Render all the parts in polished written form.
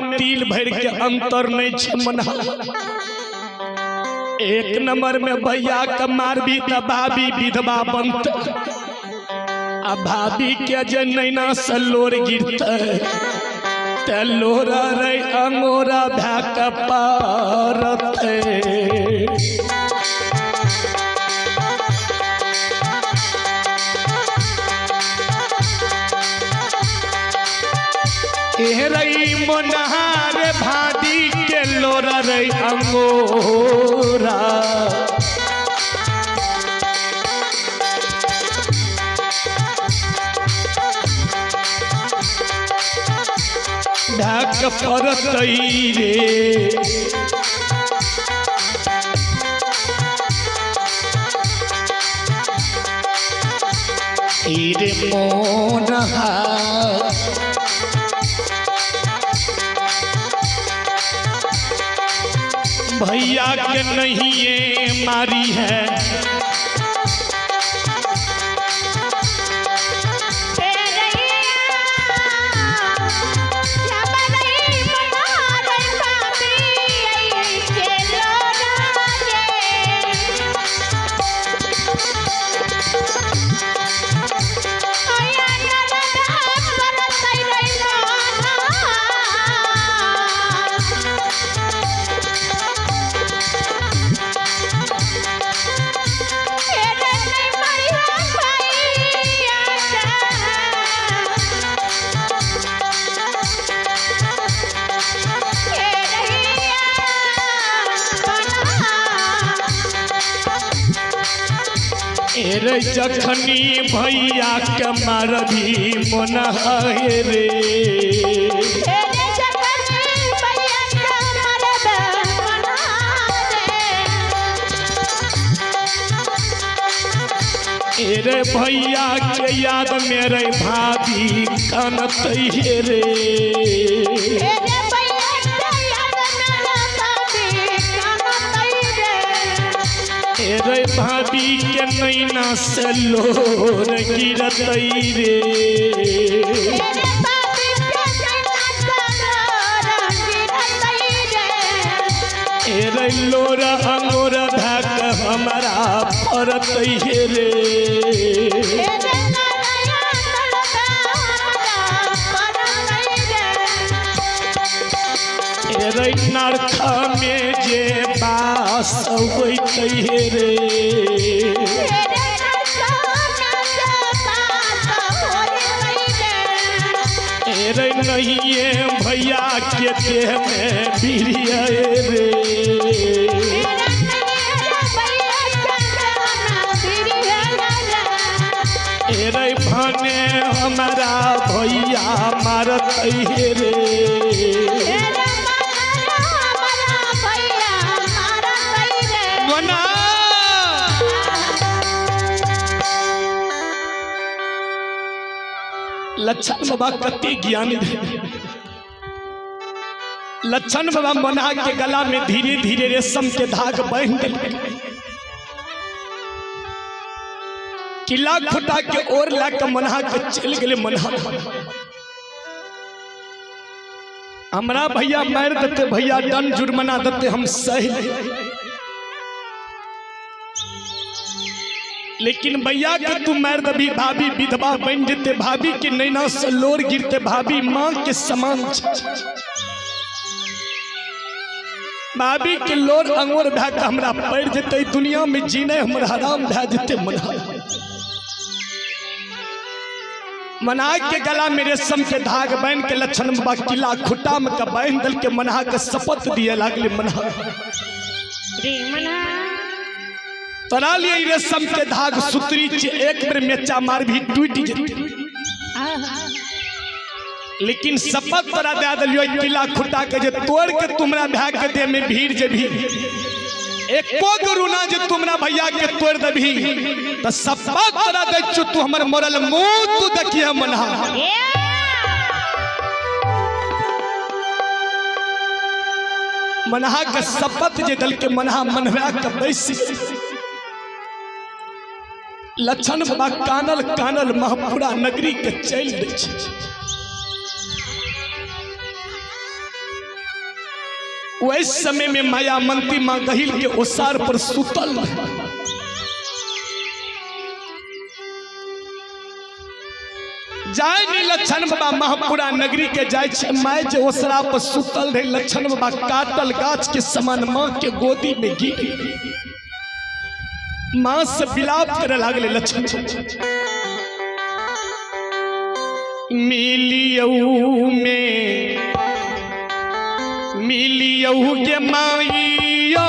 में तिल भर के अंतर नहीं छे मना। एक नंबर में भैया के मारबी त भाभी विधवा बनते आ भाभी के जे नैना से लोर गिरते ते लोरा रे अंगोरा भै के पारते। एहरई मोनहार भाभी के लोरा रे अंगोरा ढक परतई रे। रे मोनहार भैया के नहीं ये मारी है रे जखनी भैया के मारबी मन रे रे भैया के याद मेरे भाभी कनत रे रे भाभी के नैना से लोर गिरत रे रे लोर अंगोर भैक हमारा परत रे रे नरक में जे बास होते रे रे नहीं भैया के देह में बिरिया रे रे भने हमारा भैया मारत रे लक्षण बाबा कति ज्ञानी लक्षण बाबा मना के गला में धीरे धीरे रेशम के धाग बांध किला खुटा के ओर ला के मना के चल गए मना। हमरा भैया मार देते भैया दंड जुर्माना देते हम सही, लेकिन भैया के तू मार दबी भाभी विधवा बन जेते भाभी के नैना से लोर गिरते भाभी माँ के समान भाभी के लोर अंगोर भै के हमरा पड़ जेते दुनिया में जीने हमर हराम भै जेते। मना मना के गला में रेशम के धाग बांध के लक्षण बाबा किला खुटा में के बांध दल के मना के शपथ दिए लागले मना तोरा लिए रेशम के धाग सुतरी चे एक बेर मेचा मार भी टूट जेते, लेकिन शपथ तोरा दे दिलियो किला खुटा के जे तोड़ के तुमरा भाग के दे में भीड़ जे भी एको गुरुना जे तुमरा भैया के तोड़ देबी त शपथ तोरा दे छु तू हमर मरल मुंह तू देखिए मना। मनहा के शपथ जे दल के मनहा मनवा के बैसी लक्षण बाबा कानल कानल महपुरा नगरी के चल दै छै। वही समय में माया मंत्री मां गहिल के ओसार पर सुतल। जाय नी लक्षण बाबा महपुरा नगरी के जाय छे, my जे ओसरा पर सुतल रहे लक्षण बाबा काटल गाछ के समान मां के गोदी में गिर मां से विलाप करे लागले लक्षण। मिलियऊ में मिलियऊ के माइयो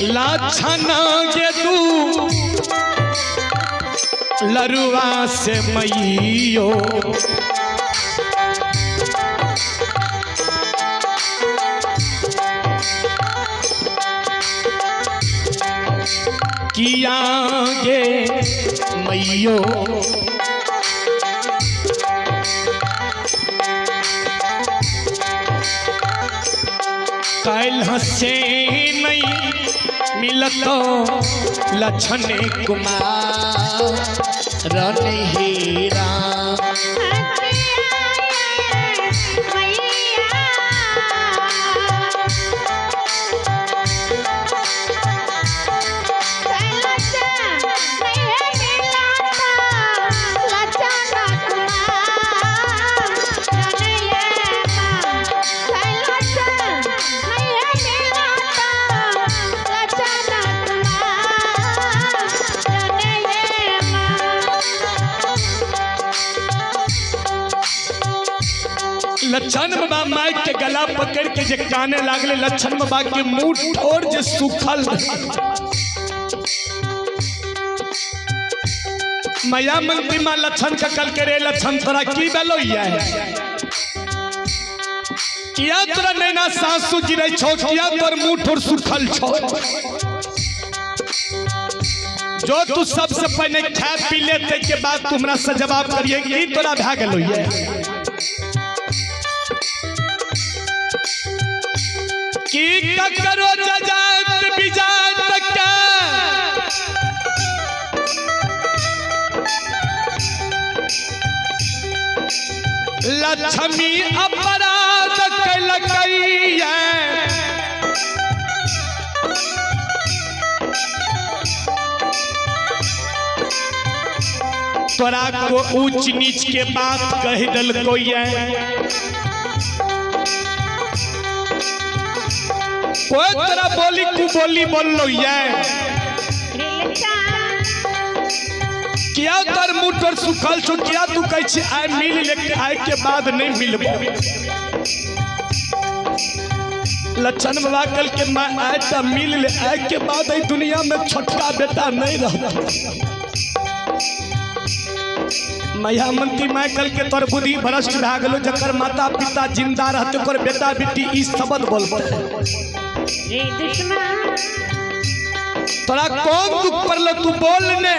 लक्षण के तू लरुआ से मैयो किया गे मैयो कैल से नहीं मिलतो लक्षण कुमार रन हीरा। लक्षण बाबा माइक के गला पकड़ के जे काने लागले लक्षण बाबा के मुंह ठोर जे सुखल। माया मंत्री मां लक्षण का कल के रे लक्षण तोरा की बेलो है, किया तोरा नैना सासु गिरे छो, किया तोर मुंह ठोर सुखल छो। जो तू सबसे पहले खा पी ले ते के बाद तुमरा से जवाब करिए की तोरा भा गेलो है। की ककरो जजात बिजात का लक्ष्मी अपराध कलकैया तोरा को ऊंच नीच के बात कह दलको ये, कोई तोरा बोली कु बोली बोल लो ये, किया तोर मुंह तोर सुखल छो, किया तू कहै छी आइ मिल ले, आइ के बाद नहीं मिलबो। लक्षण बाबा कल के मैं आए त मिल ले, आइ के बाद एहि दुनिया में छोटका बेटा नहीं रहता। मैया मंत्री मैं कल के तोर बुद्धि भ्रष्ट भए गेलो, जकर माता पिता जिंदा रहते ओकर बेटा बेटी ई शब्द बोलते। तोरा कौन दुख पड़लो तू बोल ने।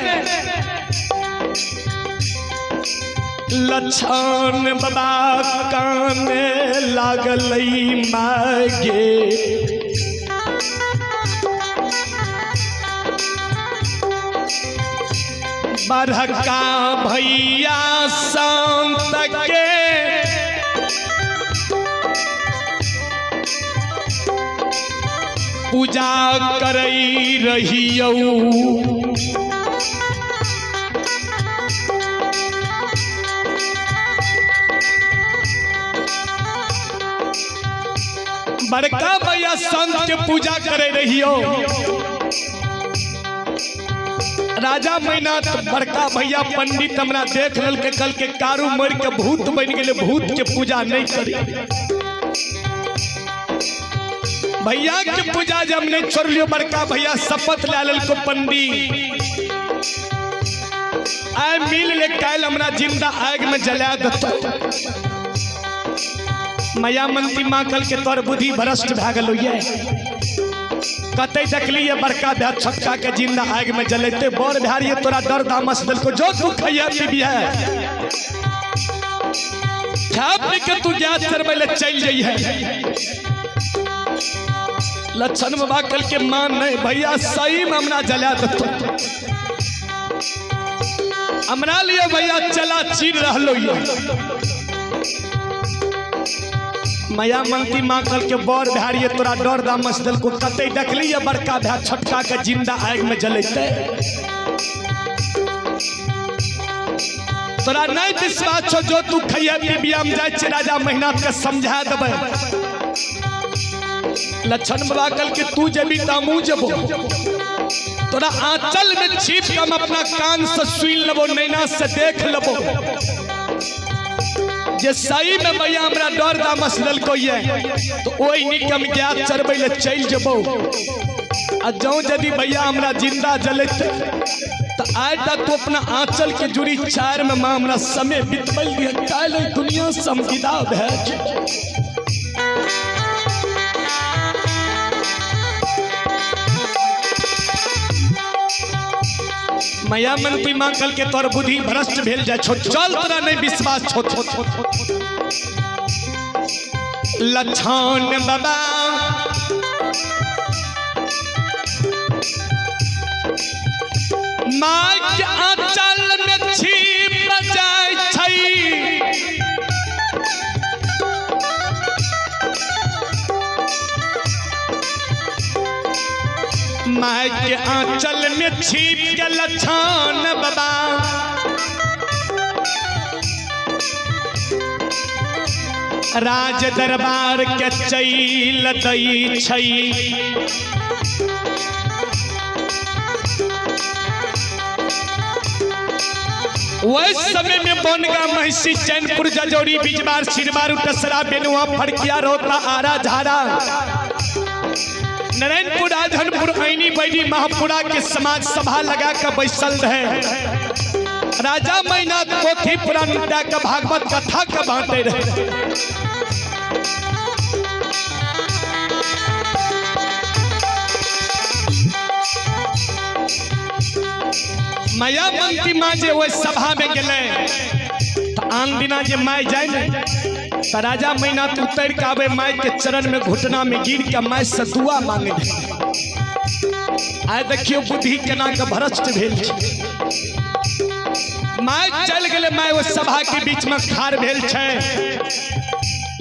लक्षण बाबा काने लागल मागे बड़का भैया संत के पूजा करई रहियौ। बड़का भैया संत के पूजा करे रहियो। राजा मैनाथ बड़का भैया पंडित हमरा देख लेल कल के कारू मर के भूत बन गेले, भूत के पूजा नहीं करी। भैया के पूजा जब नहीं छोड़लियो बड़का भैया शपथ ले लेल पंडित आय मिल ले काल हमरा जिंदा आग में जला देतो। माया मंत्री माँ कल के तोर बुद्धि भ्रष्ट भए गेलो ये, कतई देखलिए बड़का भैया छोटका के जिंदा आग में जलेते, बड़ भारी तोरा डर दामस देलको, जो तू खैया पीबिहे खा पी के तू गैस चढ़बै ले चलि जइहे। लक्षण बाबा कल के मान नहीं भैया सही में हमरा जला देतो, हमरा लिए भैया चला चीर रहलो ये। माया मंती माँ कल के बड़ भारी तोरा डर दामस दल को कते देखली ये बड़का भै छोटका के जिंदा आग में जलते, तोरा नहीं विश्वास छो जो तू खैया पीबिया में जाय छै राजा महिनाथ के समझा देबै। लक्षण बाबा कल के तू जेबी त हमहूँ जेबो, तोरा आंचल में छिप के हम अपना कान से सुन लेबो, नैना से देख लेबो जे सही में भैया हमरा डर दामस देलको ये तो ओहि निकम गाय चरबै ले चलि जेबो, आ जौं यदि भैया हमरा जिंदा जलते तो आइ तक तू अपना आंचल के जुड़ी चार में माँ हमरा समय बितबल दिया, काल्हि दुनिया से हम विदा भए जेबो। माया मंत्री माँ कल के तोर बुद्धि भ्रष्ट भेल जाय छो, चल तोरा नहीं विश्वास छो। लक्षण बाबा माँ के आंचल में छिप जाय छै, माय के आंचल में छिप के लक्षण बाबा राज दरबार के चैल दै छै। वही समय में बनगा महिषी चैनपुर जजौरी बिजबार सिरबार उटसरा बेनुआ फड़किया रोता आरा झारा नारायणपुर राजनपुर ऐनी बैनी महापुरा के समाज सभा लगा कर बैसल रहे। राजा मैनाथ पोथी पुराण का भागवत कथा का बांटे रहे। माया मंती माँ जे वही सभा में गेले तो आन दिना जे my जाए ने तो राजा मैनाथ उतर के आवे माई के चरण में घुटना में गिर के माई से दुआ मांगे। आय देखियो बुद्धि केना के भ्रष्ट भेल छै। My चल गेले my वो सभा के बीच में खार भेल छै।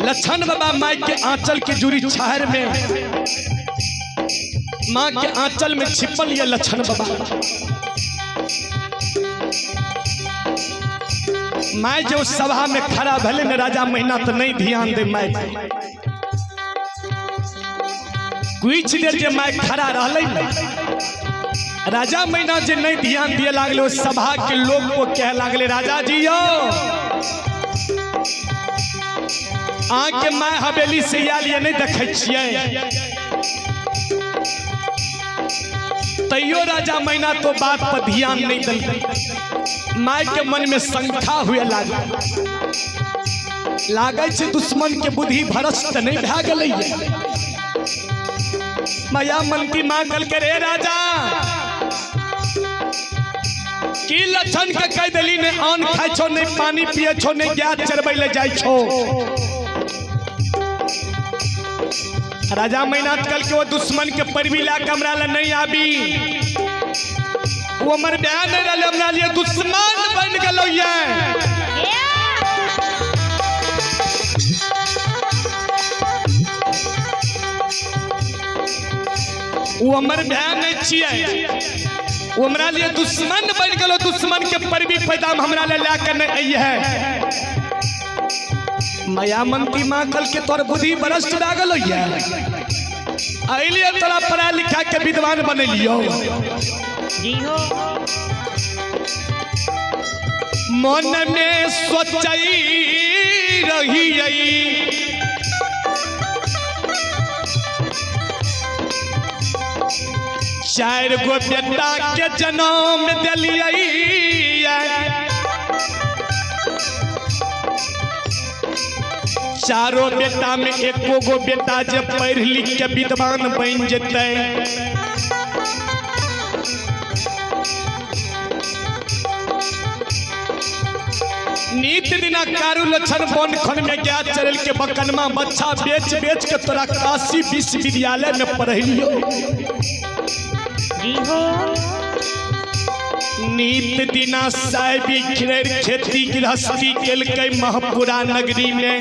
लक्षण बाबा माई के आंचल के जुड़ी छहर में माँ के आंचल में छिपल ये लक्षण बाबा। My जो सभा में खड़ा भले ने राजा महीना तो नहीं ध्यान दे my, कुछ देर जे my खड़ा रहले ने राजा महीना जे नहीं ध्यान दिए लागले, सभा के लोग को कह लागले राजा जी यो आके my हवेली से आयल ये नहीं देखे छियै। तैयो राजा महीना तो बात पर ध्यान नहीं दिल। My के मन में शंका हुए लागल, लागै छै दुश्मन के बुद्धि भ्रष्ट नहीं भए गेलै। माया मंती माँ कल के रे राजा की लक्षण के कह देली ने अन्न खाइ छो नहीं पानी पिए छो नहीं गाय चरबै ले जाइ छो। राजा मैनाथ कल के वो दुश्मन के परवी ला के हमरा ला नहीं आबी, वो हमर बयान नहीं रहले हमरा लिए दुश्मन बन गेलो ये। वो हमर बयान नहीं छियै, वो हमरा लिए दुश्मन बन गेलो, दुश्मन के परवी पैदा हमरा ले ला के नहीं आई है। माया मंती माँ कल के तोर बुद्धि भ्रष्ट भए गेलो ये, अइलिए तोरा पढ़ा लिखा के विद्वान बनेलियो। मन में सोचई रही चार गो बेटा के जन्म दिलियै, चारो बेटा में एको गो बेटा जे पढ़ लिख के विद्वान बन जेतै। नित दिन दिना कारू लक्षण वन खन में गया चरल के बकनमा बच्चा बेच बेच के तोरा काशी विश्वविद्यालय में पढ़लियो। जी हो। नीत दिना साहेबी खिरैर खेती गृहस्थी केलकै महपुरा नगरी में।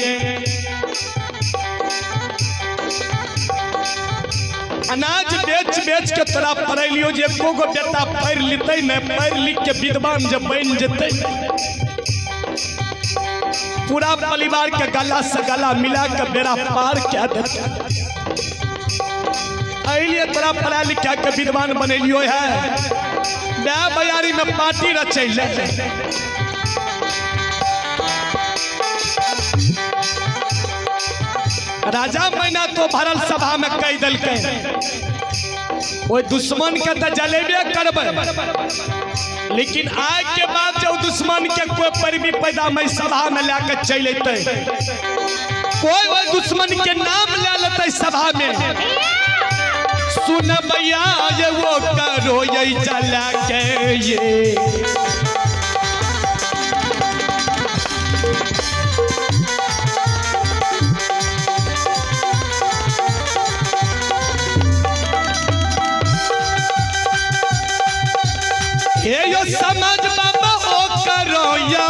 अनाज बेच बेच के तोरा पढ़लियो जे एको गो बेटा पढ़ि लेतै ने, पढ़ि लिख के विद्वान जे बनि जेतै, पूरा परिवार के गला से गला मिला के बेड़ा पार कए देतै। एहि लिए तोरा पढ़ा लिखा के विद्वान बनेलियो है। ब्याह बयारी में पार्टी रचैले। राजा मैना तो भरल सभा में कह देलकै ओहि दुश्मन के तो जलेबे करबै, लेकिन आइ के बाद जब दुश्मन के कोई पैरवी पैदा में सभा में लए के चलि अयतै, कोई ओहि दुश्मन के नाम ले लेतै सभा में, सुन भैया ये वो करो ये जला के ये। हे यो समझ बाबा ओ करो यो।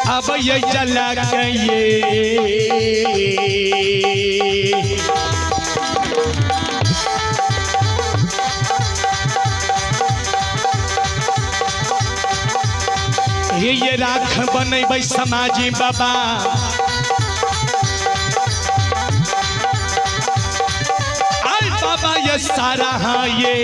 अब ये जला के ये। ये राख बनेबै समाजी बाबा। आय बाबा ये सारा हाँ ये।